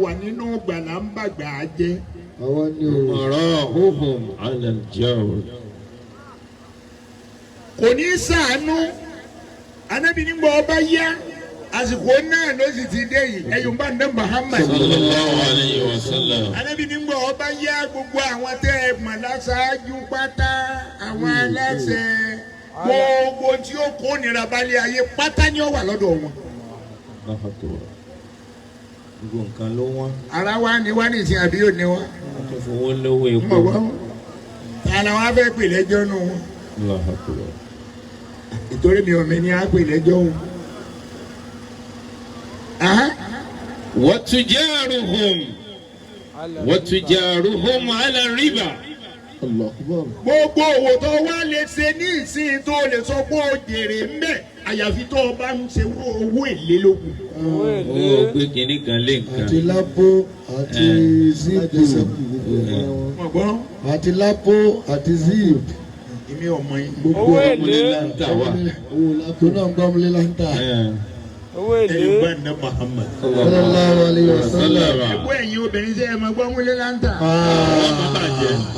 Wà nínú gbàlà ń bàgbà jẹ́. Àwọn ni o. أمراؤهم على الجور. Kò ní í sàánú Anabi nígbà ọba yá, àsìkò náà ló sì ti dé yìí, ẹ̀yùn bá ní Muhammad. صلى الله عليه وسلم. Anabi nígbà ọba yá, gbogbo àwọn tẹ́ ẹ mọ̀ láṣáájú pátá, àwọn aláṣẹ, gbogbo tí ó kó nira balẹ̀ ayé pátá ni ó wà lọ́dọ̀ wọn. الله أكبر. Gbogbo nǹkan ló wọ́n. Ara wa ni wá nìsín àbí yóò ní wa. Wọ́n tún fowó lówó Ń epo. bọ̀ wọ́n ta la wá fẹ́ pè lẹ́jọ́ nù wọn. الله أكبر. Ìtorí mi ò mẹ́ ní á pè lẹ́jọ́ o. Ahán. وتجارهم على الربا. الله أكبر. Gbogbo òwò tó wá lè ṣe ní ìsìn tó lè sọ pé o jèrè ń bẹ̀, àyàfi tó o bá ń ṣe owó èlé lókun. Owó èlé. Owó gbé kinní kan lé nǹkan. Àti lápò àti zipu. Mọ̀ gbọ́. Àti lápò àti zip. Èmi ò mọ̀ yín. Gbogbo Owó èlé. Láńtà wà. Owó lápò náà ń gbọ́mọlé láńtà. Owó èlé. Ẹ̀yin bá ní Muhammad. صلى الله عليه وسلم. Ẹ̀gbọ́n, ẹ̀yin obìnrin, sẹ́ ẹ̀ máa gbọ́ wọlé láńtà.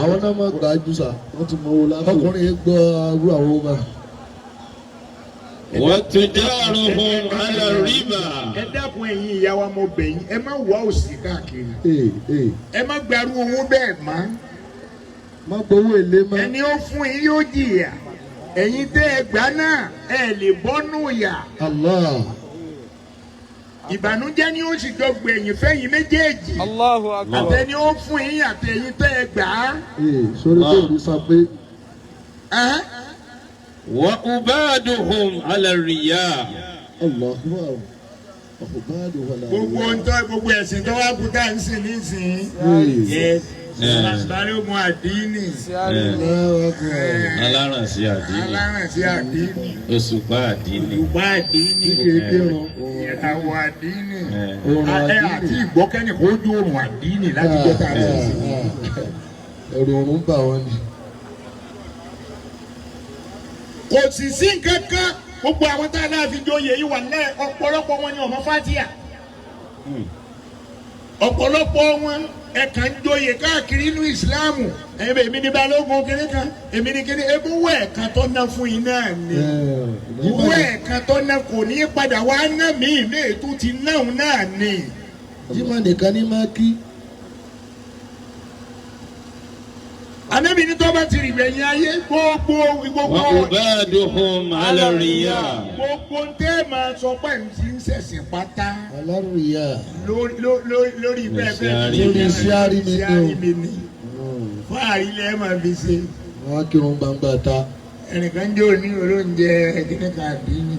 Àwọn náà máa gbà á jù sá, wọ́n ti mọ owó lápò. Ọkùnrin yìí gbọ́ arú àwọn ọba. وتجارهم على الربا. Ẹ dákun, ẹ̀yin ìyá wa, mo bẹ̀ yín, ẹ má wá òsì káàkiri. Ee ee. Ẹ má gbarú owó bẹ́ẹ̀ mọ́. Má gbowó èlé mọ́. Ẹni ó fún yín yóò jìyà, ẹ̀yin tẹ́ ẹ gbà náà, ẹ lè bọ́nú yà. Allah. Ìbànújẹ́ ni ó sì jọ gbẹ̀yìn fẹ́yìn méjèèjì. الله أكبر. Àtẹni ó fún yín àtẹ̀yin tẹ́ ẹ gbà á. Ee, sórí tó rí sá pé. Ẹhẹ́n. وعبادهم على الرياء. الله أكبر. Ọ̀báàdì wà láàrin. Gbogbo ntọ́, gbogbo ẹ̀sìn tó wá kú tá à ń sìn nísìnyí. Ee. Yes, Balógun àdínì. الله أكبر. Alárànṣí àdínì. Alárànṣí àdínì. Òṣùpá àdínì. Òṣùpá àdínì. Kíkiri kírun. Ìràwọ̀ àdínì. Òrùn Ẹ àdínì. àti ìgbọ́kẹ́ni kò jó òrùn àdínì láti jẹ́ tá a ti sìn. Ẹ̀rù òrùn bà wọ́n ni. Kò sì sí nǹkan kan, gbogbo àwọn tá a náà fi joyè yìí wà lẹ́, ọ̀pọ̀lọpọ̀ wọn ni ọmọ fatia, ọ̀pọ̀lọpọ̀ wọn ẹ̀ka ń joyè káàkiri inú ìsìláàmù. Ẹ̀yin bẹ́ẹ̀, èmi ní balógun kínní kan, èmi ní kínní, ebí owó ẹ̀ka tó ná fún yín náà ni. Owó ẹ̀ka tó ná kò ní í padà wá ná míì míì tó ti náà náà ni. Jimá nìkan ní máa kí. Ànábì ní tó bá ti rìbẹ̀ yín ayé gbogbo gbogbo. وعبادهم على الرياء. Gbogbo ń tẹ́ máa sọ pé ń ti ń ṣẹ̀sìn pátá. Alárùyá. Lórí bẹ́ẹ̀ bẹ́ẹ̀. Lórí síárì mi ni o. Síárì mi ni, fáàrí lẹ́ẹ̀ máa fi ṣe. Wọ́n á kírun gbangba ta. Ẹnìkan jẹ́ òní olóúnjẹ kíní kan àdínì,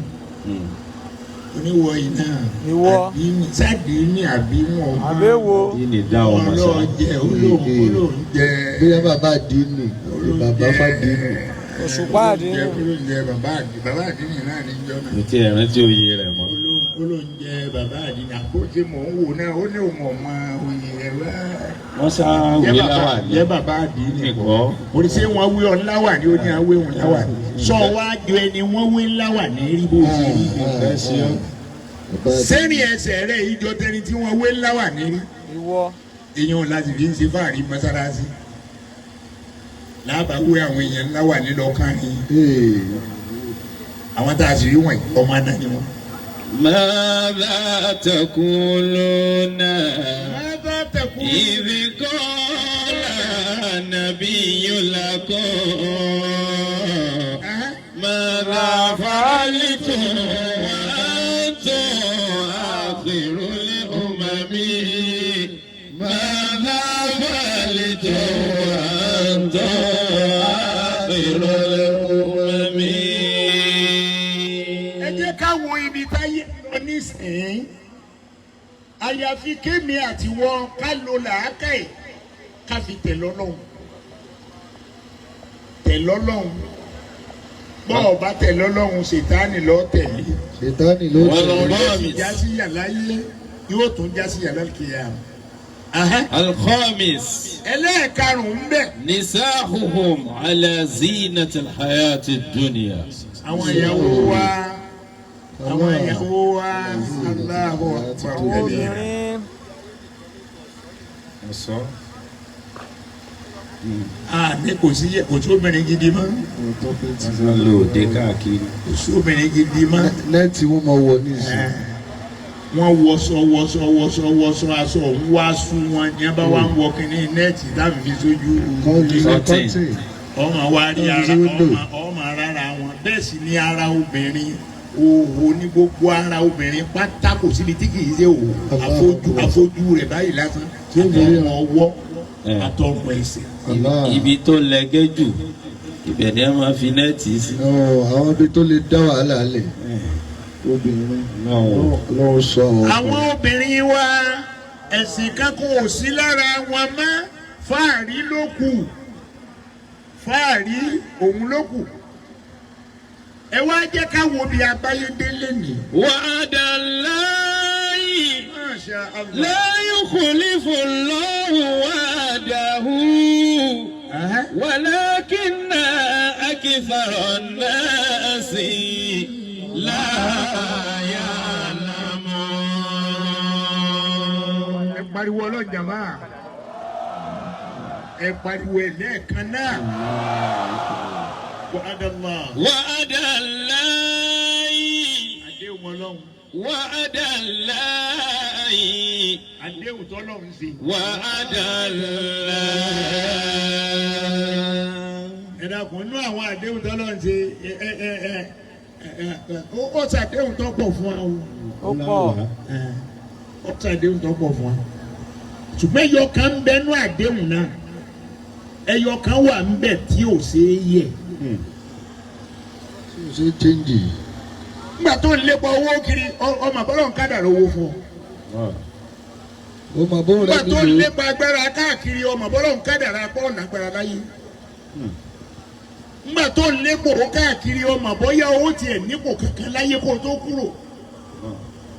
oníwọ̀ iná. Ìwọ. Àdínì sádìínì àbí wọn. Àbẹ̀wò. Àdínì dá ọmọ sá. Ọlọ́ọ̀jẹ olóúnjẹ. Bóyá bàbá àdínì, bàbá fàdínì. Òṣùpá àdínì. Olóúnjẹ bàbá àdínì, bàbá àdínì náà ní jọ náà. Mo ti ẹ̀ rántí oyè rẹ̀ mọ́. Olóúnjẹ bàbá àdínì àkóso mò ń wò náà, ó ní òun ọmọ oyè rẹ̀ wá. Wọ́n sá Jẹ́ wí bàbá láwà ní. Jẹ́ bàbá àdínì. Nìkọ́. Oríṣi wọn wí ọ ńláwà ní, ó ní awé òun láwà ní. Sọ wá ju ẹni wọ́n wí ńláwà ní rí bó ṣe rí. Sẹ́ni ẹsẹ̀ rẹ̀ ìjọ tẹni tí wọ́n wé ńláwà ní rí. Ìwọ. Èèyàn láti fi ń ṣe fáàrí mọ́sálásí. Lábàáwé àwọn èèyàn ńláwà ní lọ́kàn ni. Àwọn tá a sì rí wọ̀nyí, ọmọ aná ni wọ́n. ماذا تقولون ماذا تقول إذ قال النبي لكم ماذا فعلتم وأنتم آخر الأمم؟ ماذا فعلتم وأنتم آخر الأمم؟ Ẹ jẹ́ ká wo ibi táyé lọ nísìnyí. Àyàfi kémi àti wọn ká lo làákàyè, ká fi tẹ̀ lọ́lọ́hún, tẹ̀ lọ́lọ́hún. Bọ́ọ̀ bá tẹ̀ lọ́lọ́hún, ṣètánì lọ́ọ́ tẹ̀lé. Ṣètánì ló Wọ́n lọ tẹ̀lé. Yóò sì já sí yàrá yé, yóò tún já sí yàrá kìíyà. الخامس. Ẹlẹ́ẹ̀karùn-ún bẹ̀. نساؤهم على زينة الحياة الدنيا. Àwọn ìyàwó wa, àwọn ìyàwó wa، الله أكبر كبيرا. Obìnrin. Sọ. Àní kò sí kò sí obìnrin gidi mọ́. Wọ́n lò dé káàkiri. Kò sí obìnrin gidi mọ́. Nẹ́ẹ̀tì wọn máa wọ̀ ní ìsìn. Wọ́n wọṣọ wọṣọ wọṣọ wọṣọ aṣọ òun wá sún wọn ní bá wá ń wọ kínní nẹ́ẹ̀tì dábì fi sójú Kọ́tìn. ọmọ wa rí ara ọmọ rárá wọn. Bẹ́ẹ̀ sì ni ara obìnrin òhò ní gbogbo ara obìnrin pátá kò síbi tí kì í ṣe òhò àfojú rẹ̀ báyìí lásán àtọ̀run ọwọ́ àtọ̀run ẹsẹ̀. Ibi tó lẹ́gẹ́ jù ibẹ̀ ni ẹ máa fi nẹ́ẹ̀tì sí. Àwọn ibi tó lè dá wàhálà lẹ̀ obìnrin lọ́wọ́ sọ àwọn. Àwọn obìnrin wa ẹ̀sìn kankan ò sí lára wọn mọ́, fáàrí ló kù, fáàrí òun ló kù. Ẹ wá jẹ́ ká wo bí abáyédélé ni. Wa'ada Allahi Masha Allah. la yukhlifu Allahu wa'dahu walakinna akthara an-nasi la ya'lamun. Ẹ pariwo ọlọ́jà máa. Ẹ pariwo ẹ̀ lẹ́ẹ̀kan náà. Wa'ada Allah. Wa'ada Allahi. Àdéhùn ọlọ́run. Wa'ada Allahi. Àdéhùn tọ́lọ́run ṣe. Wa'ada Allah. Ẹ dákun inú àwọn àdéhùn tọ́lọ́run ṣe ó ṣàdéhùn tó pọ̀ fún wa o. Ó pọ̀. Ó ṣàdéhùn tó pọ̀ fún wa. Ṣùgbọ́n ẹyọ kan ń bẹnu àdéhùn náà. Ẹyọ kan wà ń bẹ tí ò ṣeé yẹ. Ṣé chẹ́ǹjì? Nígbà tó ń lépa owó kiri ọmọ bọ́lọ̀ ń kádàrá owó fún ọ. Ó máa bó rẹ̀ Nígbà tó ń nílò. lépa agbára káàkiri ọmọ bọ́lọ̀ ń kádàrá pọ̀ ọ̀nà agbára láyé. Nígbà tó ń lépa owó káàkiri ọmọ bọ́yá owó tiẹ̀ nípò kankan láyé kó tó kúrò.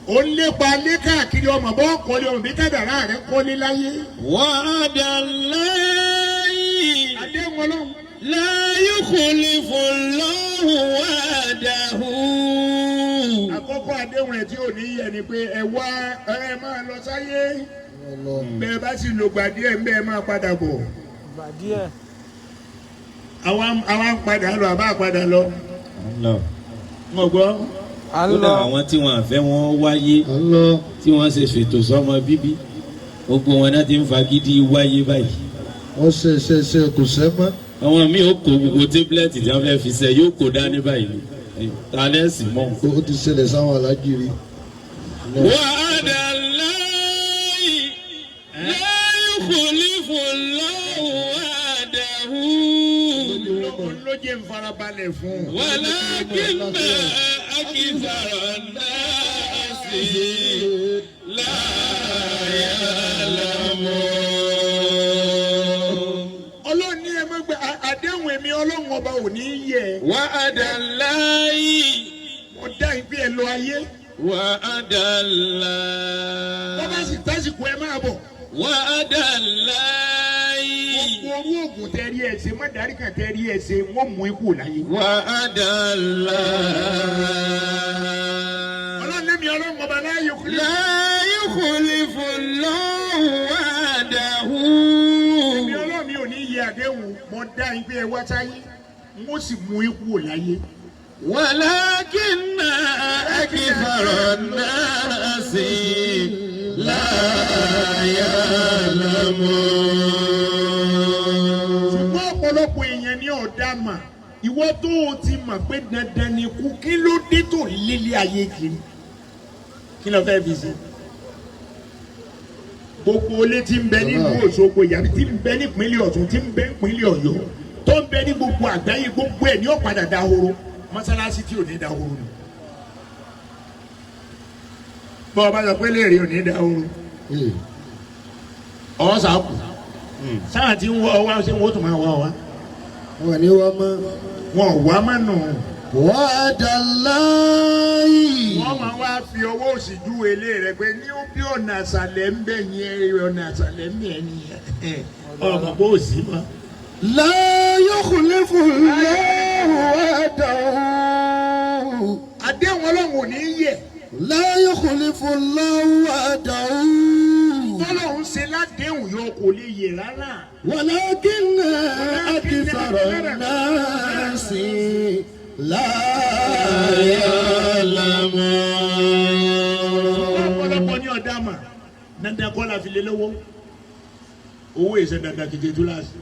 Ó ń lépa lé káàkiri ọmọ bọ́ kọ́lé ọmọ bí kádàrá rẹ̀ kọ́lé láyé. Wa'ada Allahi. Àdéhùn ọlọ́run. La yukhlifu Allahu wa'dahu. Àkọ́kọ́ àdéhùn rẹ̀ tí ò ní yẹ ni pé ẹ wá ẹ máa lọ sáyé. Bẹ́ẹ̀ bá sì lògbà díẹ̀ ń bẹ́ẹ̀ máa padà bọ̀. Gbà díẹ̀. Àwa ń padà lọ àbá padà lọ. Mo gbọ́. À ń Kódà lọ. àwọn tí wọn àfẹ́ wọn wáyé tí wọ́n ṣe ṣètò sọ́mọ bíbí gbogbo wọn náà ti ń fagídí wáyé báyìí. Wọ́n ṣe ṣe ṣe kò sẹ́ mọ́. Àwọn míì ó kó gbogbo tébúlẹ̀tì tí wọ́n fẹ́ fi ṣe yóò kó dání báyìí ta lẹ́sì mọ́. Ó ti ṣẹlẹ̀ sáwọn alájí rí. Wa'ada Allahi la yukhlifu Allahu wa'dahu Ló jẹ́ ń farabalẹ̀ fún un. walakinna akthara an-nasi la ya'lamun. Ọlọ́run ní ẹ má gbé àdéhùn èmi ọlọ́run ọba ò ní yẹ. Wa'ada Allahi. Mo dá ìpín ẹ lọ ayé. Wa'ada Allah. Bọ́ bá sì tásìkò ẹ máa bọ̀. Wa'ada Allahi. Gbogbo orú ògùn tẹ rí ẹ ṣe má darí kan tẹ rí ẹ ṣe wọ́n mú ikú láyé. Wa'ada Allah. Ọlọ́run lẹ́mi ọlọ́run ọba láàyè kúlẹ̀. La yukhlifu Allahu wa'dahu. Èmi ọlọ́run mi ò ní yẹ àdéhùn mo dá ìpín ẹ wá sáyé n ó sì mú ikú láyé. Walakinna akthara an-nasi la ya'lamun. Ṣùgbọ́n ọ̀pọ̀lọpọ̀ èèyàn ní ọ̀dà mà ìwọ tó o ti mọ̀ pé dandan ni kú kí ló dé tó lélẹ̀ ayé kiri kí ló fẹ́ fi ṣe. Gbogbo ilé tí ń bẹ nínú Òṣogbo ìyàbí tí ń bẹ nípínlẹ̀ Ọ̀ṣun tí ń bẹ nípínlẹ̀ Ọ̀yọ́ tó ń bẹ ní gbogbo àgbáyé gbogbo ẹ̀ ní ó padà dahoro mọ́sálásí tí ò ní dahoro nù. Bọ́ ọ bá sọ pé léèrè ò ní dahoro ọ̀ sàkù sáà tí ń wọ ọ wá ṣé wọ́n tún máa wọ ọ wá. Wọ́n ní wọ́n mọ́. Wọn ò wá mọ́ nù. Wa'ada Allahi. Wọ́n máa wá fi ọwọ́ òsì júwe ilé rẹ̀ pé ní ó bí ọ̀nà àṣàlẹ̀ ń bẹ̀ yẹn ọ̀nà àṣàlẹ̀ ń bẹ̀ yẹn ọmọ bó sì mọ́. La yukhlifu Allahu wa'dahu. Àdéhùn ọlọ́run ò ní yẹ̀. La yukhlifu Allahu wa'dahu. Tọ́lọ́hún ṣe ládéhùn yóò kò lè yè rárá. ولكن أكثر الناس لا يعلمون. Ọ̀pọ̀lọpọ̀ ní ọ̀dà mà dandan kọ́ la fi lé lọ́wọ́. Owó ìṣe dandan kìí ṣe túláàsì.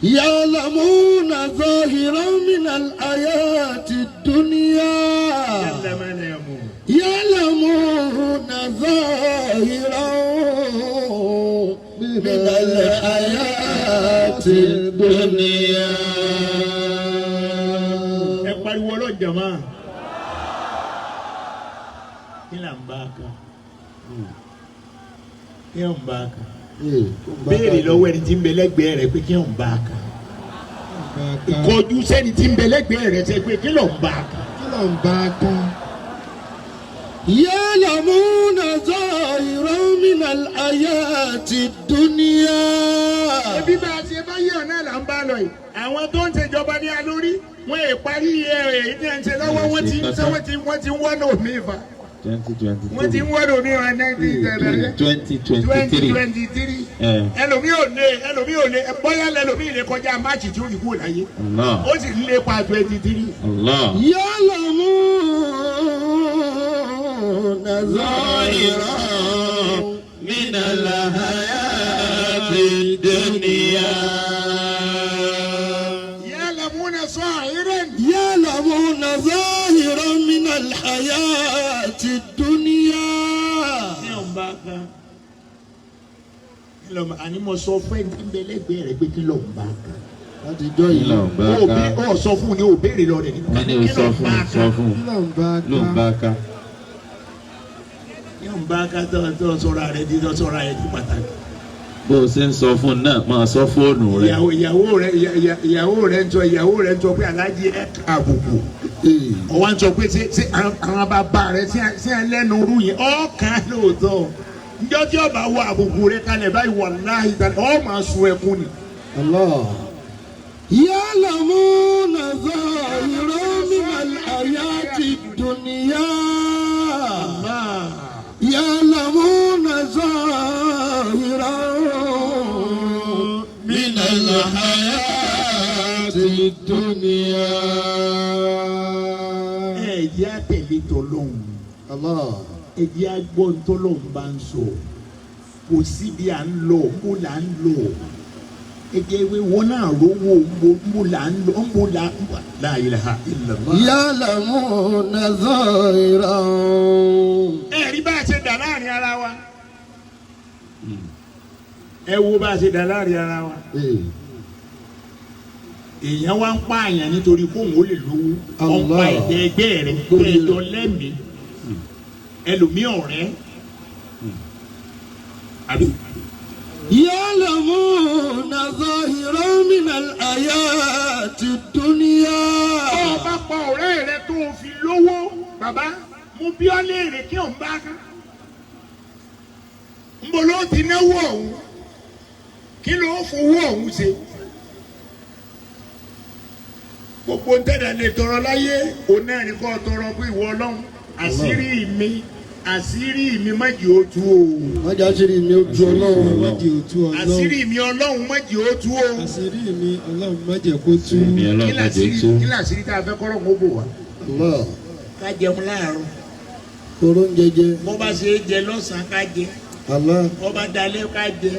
يعلمون ظاهرا من الحياة الدنيا. Yálà máa ń lẹ̀ mú. يعلمون ظاهرا من الحياة الدنيا. Ẹ pariwo ọlọ́jà máa. Kí là ń bá a kan? Kí là ń bá a kan? Béèrè lọ́wọ́ ẹni tí ń bẹ lẹ́gbẹ̀ẹ́ rẹ pé kí là ń bá a kan? Kọjú sẹ́ni tí ń bẹ lẹ́gbẹ̀ẹ́ rẹ sẹ́ pé kí là ń bá a kan? Kí ló ń bá a kan? يعلمون ظاهرا من الحياة الدنيا. Ebi bá a ṣe bá yẹ̀ náà là ń bá lọ yìí. Àwọn tó ń ṣèjọba ní alórí, wọ́n è parí ẹ̀ èyí tí ẹ̀ ń ṣe lọ́wọ́, wọ́n ti ń ṣe wọ́n ti ń wọ́nà omi fa. 2023. Wọ́n ti ń wọ́nà omi fa 19 2023. 2023. Ẹlòmíì ò lè bóyá lẹlòmíì lè kọjá máàcì tí ó rí kúrò láyé. Allah. Ó sì ń lépa 23. Allah. يعلمون ظاهرا من الحياة الدنيا. يعلمون ظاهرا. يعلمون ظاهرا من الحياة الدنيا. Ní ọ̀n bá kan. Kí ló ń bá àní mo sọ fún ẹni tí ń bẹ lẹ́gbẹ̀ẹ́ rẹ̀ pé kí ló ń bá kan. Láti jọ yìí. Ló ń bá Ó ká. bí ó sọ fún un ní ó béèrè lọ rẹ̀ ní. Wọ́n ní o Kí ló sọ ń fún bá un, sọ kan? fún Kí un. ló ń bá Ló ń ká? bá ká. Ní ọ̀n bá ká tó sọ̀rọ̀ rẹ̀ di tó sọ̀rọ̀ rẹ̀ di pàtàkì. Bó o ṣe ń sọ fún un náà, máa sọ fóònù rẹ̀. Ìyàwó rẹ̀ ń sọ pé alájí ẹ̀ ká àbùkù. Ọwọ́ ń sọ pé ṣé àwọn bàbá rẹ̀ ṣé ẹ lẹ́nu rú yẹn ọ̀kan lóòótọ́. Njọ́ tí ọba wọ àbùkù rẹ̀ kalẹ̀ báyìí, wàláhì tàlẹ́ ọ̀ máa sun ẹkún ni. الله. يعلمون ظاهرا من الحياة الدنيا. يعلمون ظاهرا من الحياة الدنيا. Ẹ jẹ́ àtẹ̀lé tọ́lọ́hún. الله. Ẹ jẹ́ àgbọ̀n tọ́lọ́hún bá ń sọ. Kò síbi à ń lọ, ń bò là ń lọ. Ẹ jẹ́ ìwé wọn náà rówó ń bò là ń lọ, ń bò là ń bò. La ilaha illallah. يعلمون ظاهرا. Ẹ rí bá a ṣe dà láàrin ara wa. Ẹ wo bá a ṣe dà láàrin ara wa. Èèyàn wá ń pààyàn nítorí kóun ó lè lówó. Ó ń pa Allah. ẹ̀jẹ̀ ẹgbẹ́ rẹ̀ ẹjọ́ lẹ́mìí ẹlòmíì ọ̀rẹ́ àbí. يعلمون ظاهرا من الحياة الدنيا. Tó o bá pa ọ̀rẹ́ rẹ tó o fi lówó, bàbá mo bí ọ léèrè kí òun bá ká. Nbọ ló ti náwó ọ̀hún, kí ló fowó ọ̀hún ṣe? Gbogbo ntẹ̀dá lè tọrọ láyé òun náà ní kó tọrọ pé ìwọ Ọlọ́run, àṣírí mi má jẹ́ ó tú o. Wọ́n jẹ́ àṣírí mi ojú Ọlọ́run. Má jẹ́ ó tú, Ọlọ́run. Àṣírí mi Ọlọ́run má jẹ́ ó tú o. Àṣírí mi Ọlọ́run, má jẹ́ kó tú. Èmi Kí Ọlọ́run má jẹ́ làṣírí tú. kí làṣírí tá a fẹ́ kọ́rọ̀ ń bò wá? Allah. Ká jẹun láàárọ̀. Kóró ń jẹjẹ. Bó bá ṣe é jẹ lọ́sàn-án, ká jẹ. Allah. Bó bá dalẹ́, ká jẹ.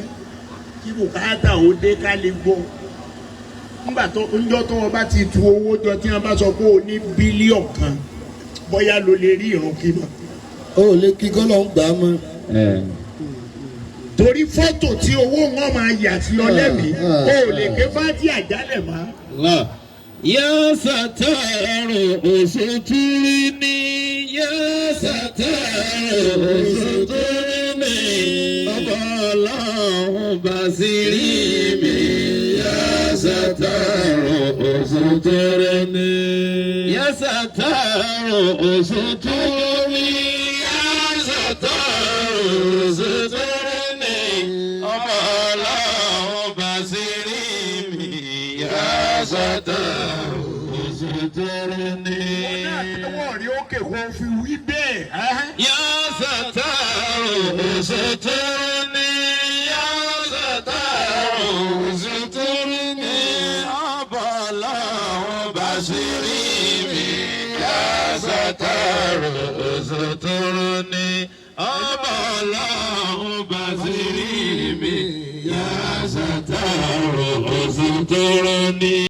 Kí bùkátà ó dé, ká lè gbọ́. Nígbà tó ńjọ́ tó wọn bá ti tu owó jọ, tí wọn bá sọ pé o ní 1 billion, bóyá ló lè rí ìrun kí mọ́. Ó lè kí kọ́lọ̀ ń gbà á mọ́. Torí fọ́tò tí owó wọn máa yà sí ọ lẹ́mìí, o ò lè ké fájí àjálẹ̀ mọ́. Allah. يا ستار استرني، يا ستار استرني، ọba Ọlọ́run bàṣírí mi. يا ستار استرني، يا ستار استرني، يا ستار استرني، ọba Ọlọ́run bàṣírí mi. يا ستار استرني. Wọn náà tẹ́wọ́ rí òkè kó fi wí bẹ́ẹ̀. يا ستار سترني يا ستار سترني أبلا بصري يا ستار سترني أبلا بصري يا ستار سترني.